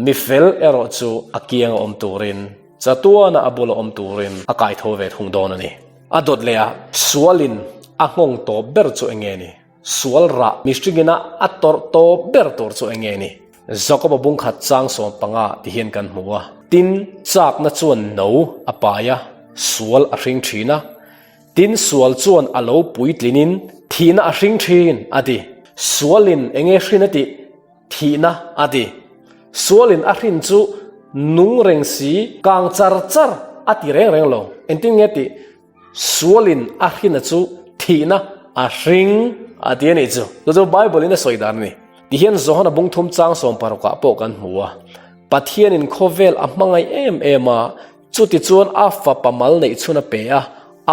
mifel erawh chu a kianga awm turin. Chatuana a bula awm turin a kai tho ve thung dawn a ni. A dawt leh a, sualin a nghawng tawp ber chu eng nge ni? Sual rah mihringina a tawrh tawp ber tur chu eng nge ni? Jakoba bungkhat chang 15 ti hian kan hmu a. Tin, chakna chuan no a pai a, sual a hring thin a. Tin, sual chuan a lo puitlinin thihna a hring thin, a ti. Sualin eng nge hrin a tih? Thihna a ti. Sualin a hrin chu nung reng si kang char char a ti reng reng lo. Engtin nge tih? Sualin a hrina chu thihna a hring a ti a nih chu. Chu chu Bible in a sawi dan a ni. Tihian Johana bung thum chang 16 ah pawh kan hmu a. Pathianin khawvel a hmangaih em em a, Chutichuan a fapa mal neih chhun a pe a,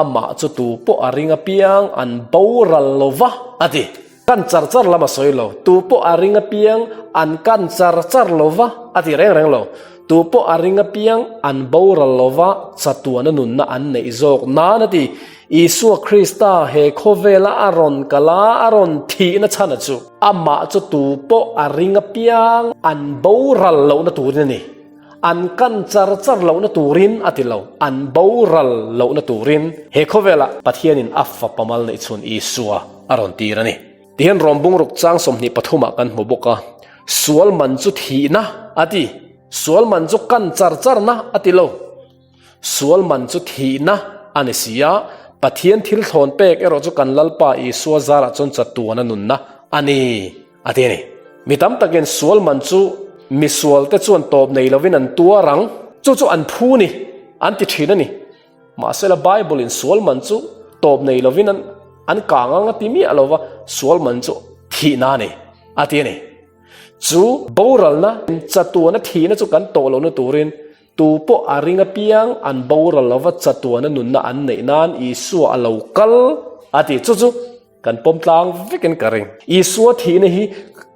amah chu tu pawh a ring apiang an boral lo va, a ti. Kan char char lam a sawi lo, tu pawh a ring apiang an kan char char lo va, a ti reng reng lo. Tu pawh a ring apiang an boral lo va, chatuana nunna an neih zawk nan, a ti. Isua Krista he khawvela a rawn kal a, a rawn thihna chhan a chu, amah chu tu pawh a ring apiang an boral lohna turin a ni. An kan char char lohna turin a ti lo, an boral lohna turin he khawvelah Pathianin a fapa mal neih chhun Isua a rawn tir a ni. Tihian Rom bungruk chang 23 ah kan hmu bawk a, Sual man chu thihna a ti, sual man chu kan char charna a ti lo. Sual man chu thihna a ni si a. Pathian thil thlawn pek erawh chu kan Lalpa Isua zarah chuan chatuana nunna a ni, a ti a ni. Mi tam takin sual man chu misualte chuan tawp nei lovin an tuar ang, chu chu an phu ni, an ti thin a ni. Mahsela Bible-in sual man chu tawp nei lovin an an kang ang a ti miah lo va, sual man chu thihna a ni, a ti a ni. Chu boralna chatuana thihna chu kan tawh lohna turin Tu pawh a ring apiang an boral lova chatuana nunna an neih nan Isua a lo kal a ti. Chu chu kan pawm tlang vekin ka ring. Isua thihna hi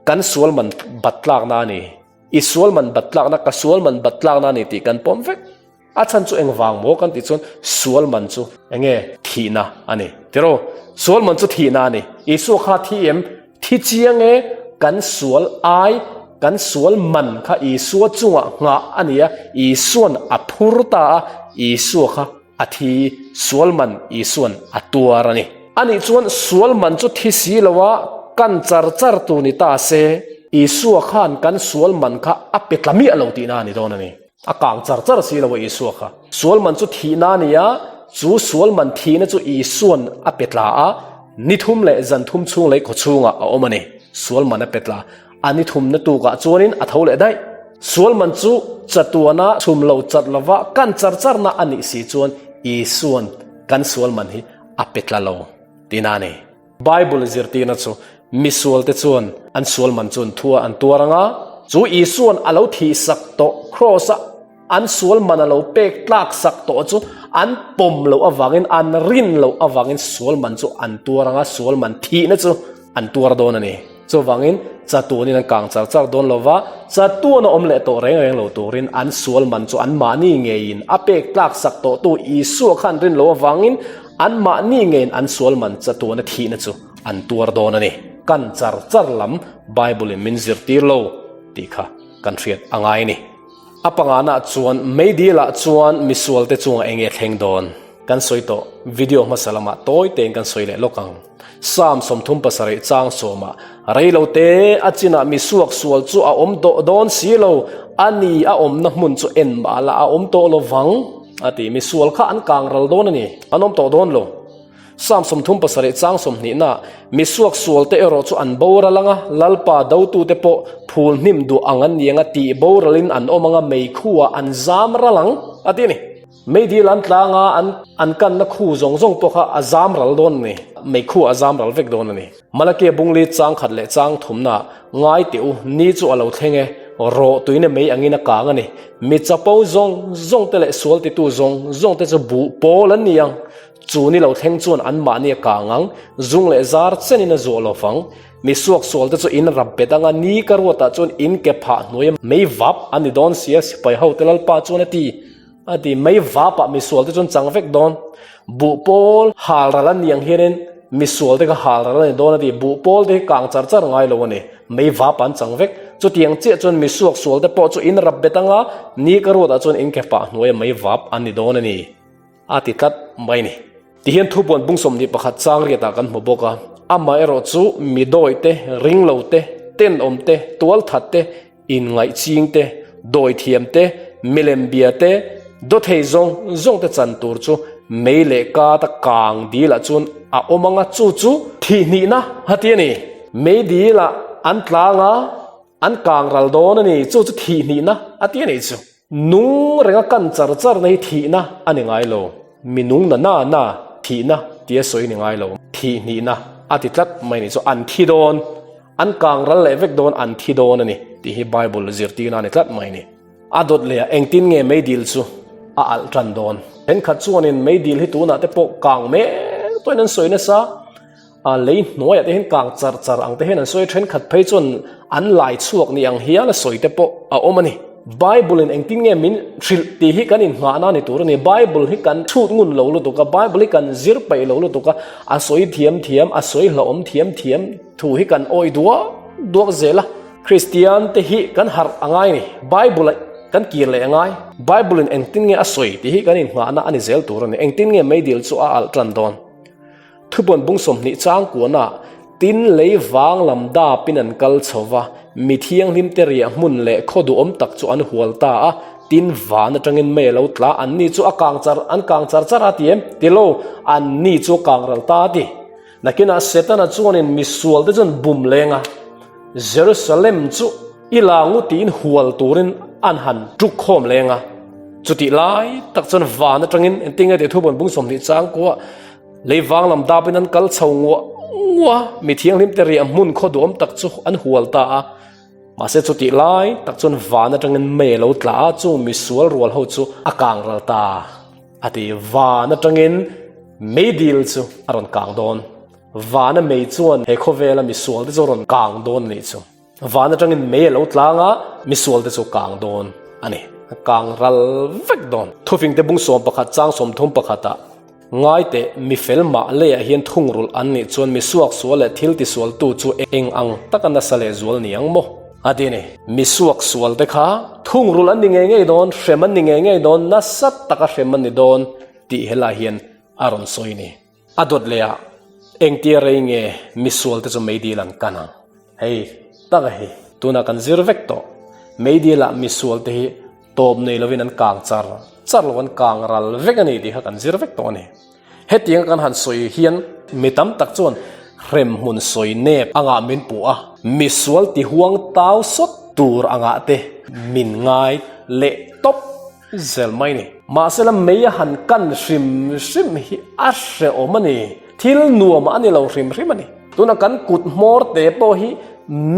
kan sual man bat tlakna a ni. I sual man bat tlakna, ka sual man bat tlakna a ni tih kan pawm vek. A chhan chu engvang maw kan tih chuan sual man chu enge thihna a ni. Tiraw? Sual man chu thihna a ni. Isua kha thi em? Thi chiang e, kan sual ai, kan sual man kha Isua chungah nghah a ni a, Isuan a phur ta a, Isua kha a thi, sual man Isuan a tuar a ni. Anih chuan sual man chu thi si lo a, kan char char tur ni ta se, Isua khan kan sual man kha a pe tla miah lo tihna a ni dawn a ni. A kang char char si lo a Isua kha. Sual man chu thihna a ni a, chu sual man thihna chu Isua'n a pe tla a, ni thum leh zan thum chhung lei khaw chhungah a awm a ni. Sual man a pe tla. A ni thumna tukah chuanin a tho leh daih. Sual man chu chatuana chhum lo chat lova kan char charna a nih si chuan Isua'n kan sual man hi a pe tla lo tihna a ni. Bible zirtirna chu misualte chuan an sual man chu an thu a, an tuar ang a, chu Isua'n a lo thihsak tawh Kraws-a an sual man a lo pek tlaksak tawh chu an pawm loh avangin, an rin loh avangin sual man chu an tuar ang a, sual man thihna chu an tuar dawn a ni. Chuvangin chatuanin an kang char char dawn lo va, chatuan a awm leh tawh reng reng lo turin an sual man chu anmahni ngeiin a pek tlaksak tawhtu Isua kha an rin loh avangin anmahni ngeiin an sual man chatuana thihna chu an tuar dawn a ni. Kan char char lam Bible-in min zirtir lo tih kha kan hriat a ngai a ni. A panganah chuan meidilah chuan misualte chungah eng nge thleng dawn? Kan sawi tawh, video hmasa lamah tawi tein kan sawi leh lawk ang. Psalm 37 chang sawmah, Rei lo te, a chinah mi suak sual chu a awm tawh dawn si lo, a ni a awmna hmun chu en mah la a awm tawh lo vang, a ti. Mi sual kha an kang ral dawn a ni, an awm tawh dawn lo. Psalm 37 chang sawmhnihna, Mi suak sualte erawh chu an boral ang a, Lalpa dotute pawh phul hnim duh ang an ni ang a, tih boralin an awm ang a, meikhuah an zam ral ang, a ti a ni. Meidil an tlang a, an an kanna khu zawng zawng pawh kha a zam ral dawn a ni. Meikhu a zam ral vek dawn a ni. Malakia bungli chang khat leh chang thumna ngai teh u, ni chu a lo thleng e, rawh tuina mei angin a kang a ni. Mi chapo zawng zawng te leh sual titu zawng zawng te chu buh pawl an ni ang. Chu ni lo thleng chuan anmahni a kang ang, zung leh zar chenin a zuah lo vang. Mi suaksual te chu in rap bet anga ni ka ruatah chuan in ke phah hnuaia mei vap an ni dawn sia, sipai hote Lalpa chuan a ti. A ti, Mei vapah misual te chuan chang vek dawn. Buh pawl hal ral an ni ang hianin misual te kha hal ral a ni dawn a ti. Buh pawl te hi kang char char ngai lo a ni. Mei vapah an chang vek. Chutiang chiah chuan misuak sual te pawh chu in rap bet anga ni ka ruatah chuan in ke pah hnuaia mei vap an ni dawn a ni. A ti tlat mai a ni. Tihian thupuan bung 21 chang riatah kan hmu bawk a. Amaherawh chu mi dawi te, ring lo te, tenawm te, tualthat te, Inngaih ching te, dawi thiam te, milem bia te, dawthei zawng zawng te chan tur chu mei leh kata kang dilah chuan a awm ang a, chu chu thihhnihna a ti a ni. Mei dilah an tlang a, an kang ral dawn a ni, chu chu thihhnihna a ti a nih chu. Nung renga kan char charna hi thihna a ni ngai lo. Mi nung na na na thihna tia sawi a ni ngai lo. Thihhnihna a ti tlat mai a nih chu, an thi dawn. An kang ral leh vek dawn an thi dawn a ni tih hi Bible zirtirna a ni tlat mai a ni. A dawt leh ah engtin nge meidil chu a alh tan dawn? Thenkhat chuanin meidil hi tunah te pawh kang mek pawhin an sawi nasa a, lei hnuaiah te hian kang char char ang te hian an sawi a, thenkhat phei chuan an lai chhuak ni ang hial a sawi te pawh a awm a ni. Bible in engtin nge min hrilh tih hi kan inngahna ni tur a ni. Bible hi kan chhut ngun lo lutuk a, Bible hi kan zir peih lo lutuk a, a sawi thiam thiam, a sawi hlauhawm thiam thiam, Thu hi kan awih duak duak zel a, Kristian te hi kan harh a ngai ni, Bible ah kan kir leh a ngai, Bible in engtin nge a sawi tih hi kan inngahna a ni zel tur a ni, engtin nge meidil chu a alh tan dawn? Thubuan bung 20 chang kuana tin lei vang lam dapin an kal chho va, mi thianghlim te riah hmun leh khaw duhawm tak chu an hual ta a. Tin, van atangin mei a lo tla, anni chu a kang char, an kang char char a ti em? Ti lo, anni chu a kang ral ta a ti. Nakinah Setana chuanin misualte chuan bum leng a, Jerusalem chu i la ngu tiin hual turin an han tuk khawm leng a. Chutih lai tak chuan van atangin engtin nge tih thu pawn bung 20 chang kuah lei vang lam dapin an kal chho nguah nguah a, mi thianghlimte riah hmun khaw duhawm tak chu an hual ta a. Mahse chutih lai tak chuan van atangin mei a lo tla a, chung misual rual ho chu a kang ral ta a ti. Van atangin meidil chu a rawn kang dawn. Vana mei chuan he khawvela misual te chu a rawn kang dawn a nih chu. Van atangin mei a lo tlang a, misual te chu kang dawn a ni. A kang ral vek dawn. Thufingte bung 11 chang 30 pakhatah Ngai teh, mi fel mah leiah hian thungrulh an nih chuan mi suaksual leh thil tisualtu chu eng ang taka nasa leh zual ni ang maw? A ti a ni. Mi suaksual te kha thungrulh an ni ngei ngei dawn, hrem an ni ngei ngei dawn, nasa taka hrem an ni dawn tih helai hian a rawn sawi a ni. A dawt leh ah engtia rei nge misual te chu meidil an kan ang? Hei taka hi tunah kan zir vek tawh. Meidil ah misual te hi Tawp nei lovin an kang char char lo, an kang ral vek a ni tih kha kan zir vek tawh a ni. Hetianga kan han sawi hian mi tam tak chuan hremhmun sawi nep angah min puh a, misual ti huang tau sawt tur angah te min ngai leh tawp zel mai a ni. Mahsela mei a han kan hrim hrim hi a hrehawm a ni, thil nuam a ni lo hrim hrim a ni. Tuna kan kut hmawr te pawh hi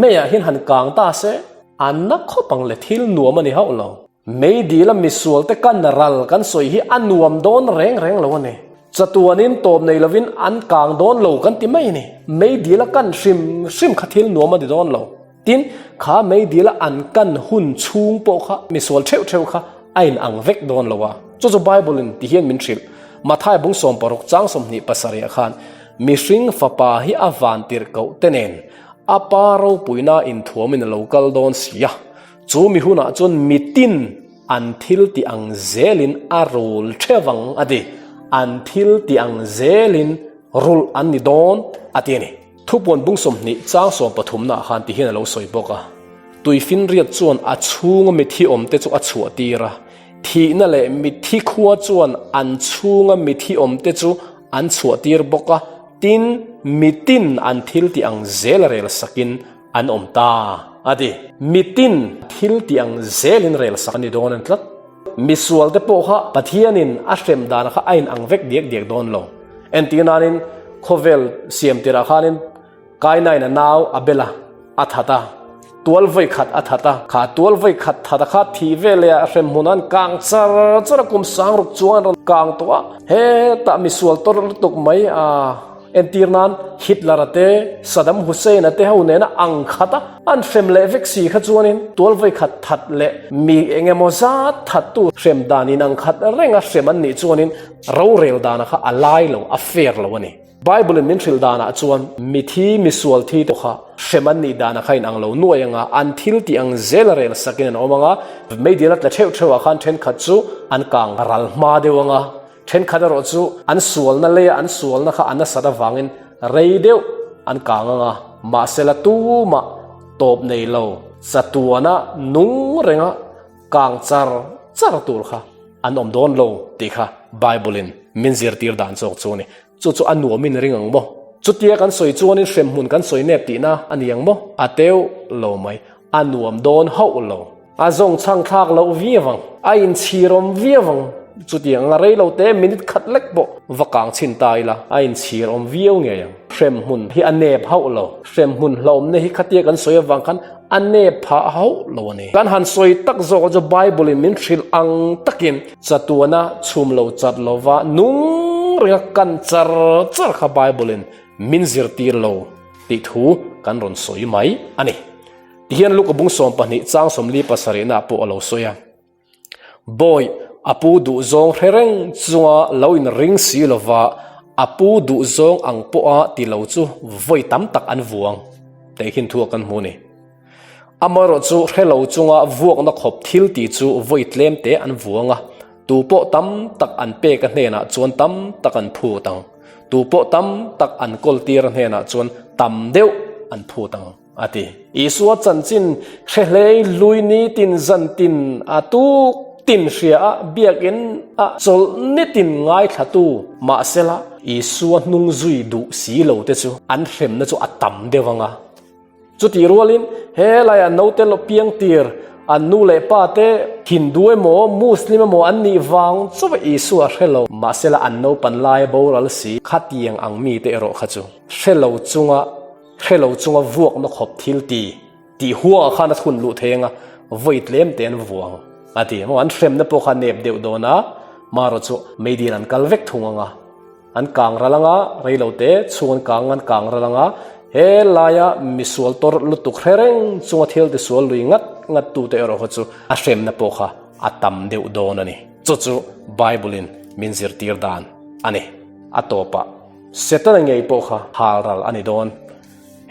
meiah hian han kang ta se, A na khawp ang le thil nuam a ni hauh lo. Meidil a misual te kan ral kan sawi hi a nuam dawn reng reng lo a ni. Chatuanin tawp nei lovin an kang dawn lo kan ti mai a ni. Meidil a kan hrim hrim kha thil nuam a ni dawn lo. Tin, kha meidil a an kan hun chhung pawh kha misual theuh theuh kha a in ang vek dawn lo a. Chu chu Bible in ti hian min hrilh. Mathai bung 60 chang 27 ah khan mihring fapa hi a van tirh koh te nen A pa ropuina inthuamin a lo kal dawn si a, chu mi hunah chuan mitin an thil tih ang zelin a rul theuh ang a ti. An thil tih ang zelin rulh an ni dawn a ti a ni. Thupuan bung 20 chang sawm pathumnaah khan ti hian a lo sawi bawk a, Tuifinriat chuan a chhunga mithi awmte chu a chhuah tir a, thihna leh mithi khua chuan an chhunga mithi awmte chu an chhuah tir bawk a, Tin, mitin an thil tih ang zel rel sakin an awm ta, a ti. Mitin thil tih ang zelin rel sak a ni dawn an tlat. Misualte pawh kha Pathianin a hrem dan kha a inang vek diak diak dawn lo. Entir nanin khawvel siam tirah khanin Kainain a nau a bel a, a that a. Tual vawi khat a that a. Kha tual vawi khat that a kha thih ve leh a hrem hmunah an kang char char a, kum sang ruk chuang an rawn kang tawh a. Hetah misual tawrh lutuk mai a entir nan Hitler a te, Saddam Hussein a te ho nena ang khat a an hrem leh vek si kha chuanin tual vawi khat that leh mi eng emaw zat that tu hrem dan in ang khat reng a hrem an nih chuanin rorel dana kha a lai lo, a fair lo a ni. Bible in min hrilh danah chuan mithi, misual thi te kha hrem an nih danah kha inang lo nuai anga an thil tih ang zel a rel sakin an awm anga, meidil a tla theuh theuh ah khan thenkhat chu an kang ral hma deuh anga, thenkhat erawh chu an sualna leia an sualna kha a nasat avangin rei deuh an kang anga, mahsela tumah tawp nei lo chatuana nung renga kang char char tur kha an awm dawn lo tih kha Bible in min zirtir dan zawk chu a ni. Chu chu a nuamin ring ang maw? Chutia kan sawi chuanin hremhmun kan sawi nep tihna a ni ang maw? A teuh lo mai. A nuam dawn hauh lo. A zawng chhang thlak loh viau ang. A inchhir awm viau ang. Chutiang a rei lo te minute khat lek pawh va kang chhin ta ila a inchhir awm viau ngei ang. Hremhmun hi a nep hauh lo. Hremhmun hlauhawmna hi khatia kan sawi avang khan a nep phah hauh lo a ni. Kan han sawi tak zawk chu Bible in min hrilh ang takin chatuana chhum lo chat lova nung ringa kan char char kha Bible in min zirtir lo tih thu kan rawn sawi mai a ni. Tihian Luka bung 12 chang 47 ah pawh a lo sawi a. Bawi, a pu duhzawng hre reng chunga lo inring si lova a pu duhzawng ang pawha ti lo chu vawi tam tak an vuang teh khin thu a kan hmu a ni. Amaherawh chu hre lo chunga vuakna khawp thil ti chu vawi tlem te an vuang a, tu pawh tam tak an pek a hnenah chuan tam tak an phut ang, tu pawh tam tak an kawl tir a hnenah chuan tam deuh an phut ang. A ti. Isua chanchin hre hlei hlui nitin zantin a tuk. tin hria a, biakinn a chawlh nitin ngaithlatu mahsela Isua hnung zui duh si lo te chu an hremna chu a tam deuh ang a. Chutih rualin he laiah naute lo piang tir an nu leh pa te Hindu emaw Muslim emaw an nih vang chauh Isua hre lo mahsela an naupan laia boral si khatiang ang mite erawh kha chu hre lo chunga hre lo chunga vuakna khawp thil ti Tih huangah khan a thun luh thei anga vawi tlem te an vuang a ti. Maw an hremna pawh kha nep deuh dawn a, marawh chu meidil an kal vek thung anga, an kang ral anga, reilo te chhung an kang an kang ral anga, he laia misual tawr lutuk hre reng chunga thil tisual lui ngat ngat tute erawh kha chu a hremna pawh kha a tam deuh dawn a ni. Chu chu Bible in min zirtir dan a ni. A tawpah Setana ngei pawh kha hal ral a ni dawn.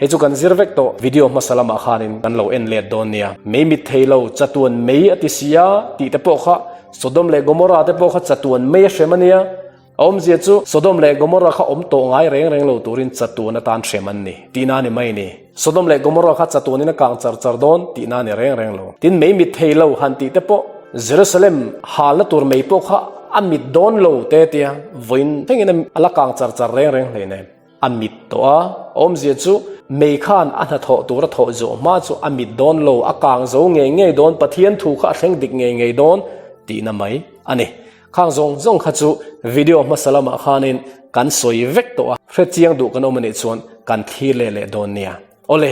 Hei chu kan zir vek tawh, video hmasa lamah khanin kan lo en let dawn nia. Mei mit thei lo, chatuan mei a ti si a tih te pawh kha Sodom leh Gomorrah te pawh kha chatuan mei a hrem a nia. A awmzia chu Sodom leh Gomorrah kha awm tawh ngai reng reng lo turin chatuan atan hrem an ni tihna a ni mai ni. Sodom leh Gomorrah kha chatuanin a kang char char dawn tihna a ni reng reng lo. Tin, mei mit thei lo han tih te pawh Jerusalem halna tur mei pawh kha a mit dawn lo te tia vawiin thlengin a la kang char char reng reng hleinem. A mit tawh a, awmzia chu mei khan a hnathawh tur a thawh zawh hma chu a mit dawn lo, a kang zo ngei ngei dawn, Pathian thu kha a thleng dik ngei ngei dawn tihna mai a ni. Khang zawng zawng kha chu video hmasa lamah khanin kan sawi vek tawh a, hrechiang duh kan awm a nih chuan kan thlir leh leh dawn nia. Awle,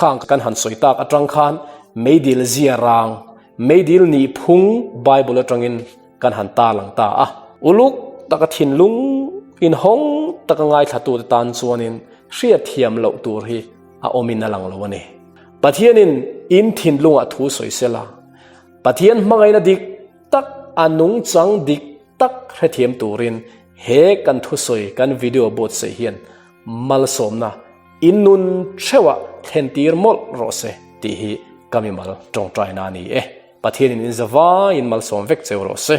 khang kan han sawi tak atang khan meidil zia rang, meidil nih phung Bible atangin Kan han ta lang ta a. Uluk taka thinlung inhawng taka ngaithlatute tan chuanin hriatthiam loh tur hi a awmin a lang lo a ni. Pathianin in thinlungah thu sawi sela, Pathian hmangaihna dik tak, a nungchang dik tak hrethiam turin he kan thusawi kan video buatsaih hian malsawmna in nun theuhah thlentir mawlh rawh se tih hi ka mimal tawngtaina a ni e. Pathianin in zavaiin malsawm vek cheu rawh se.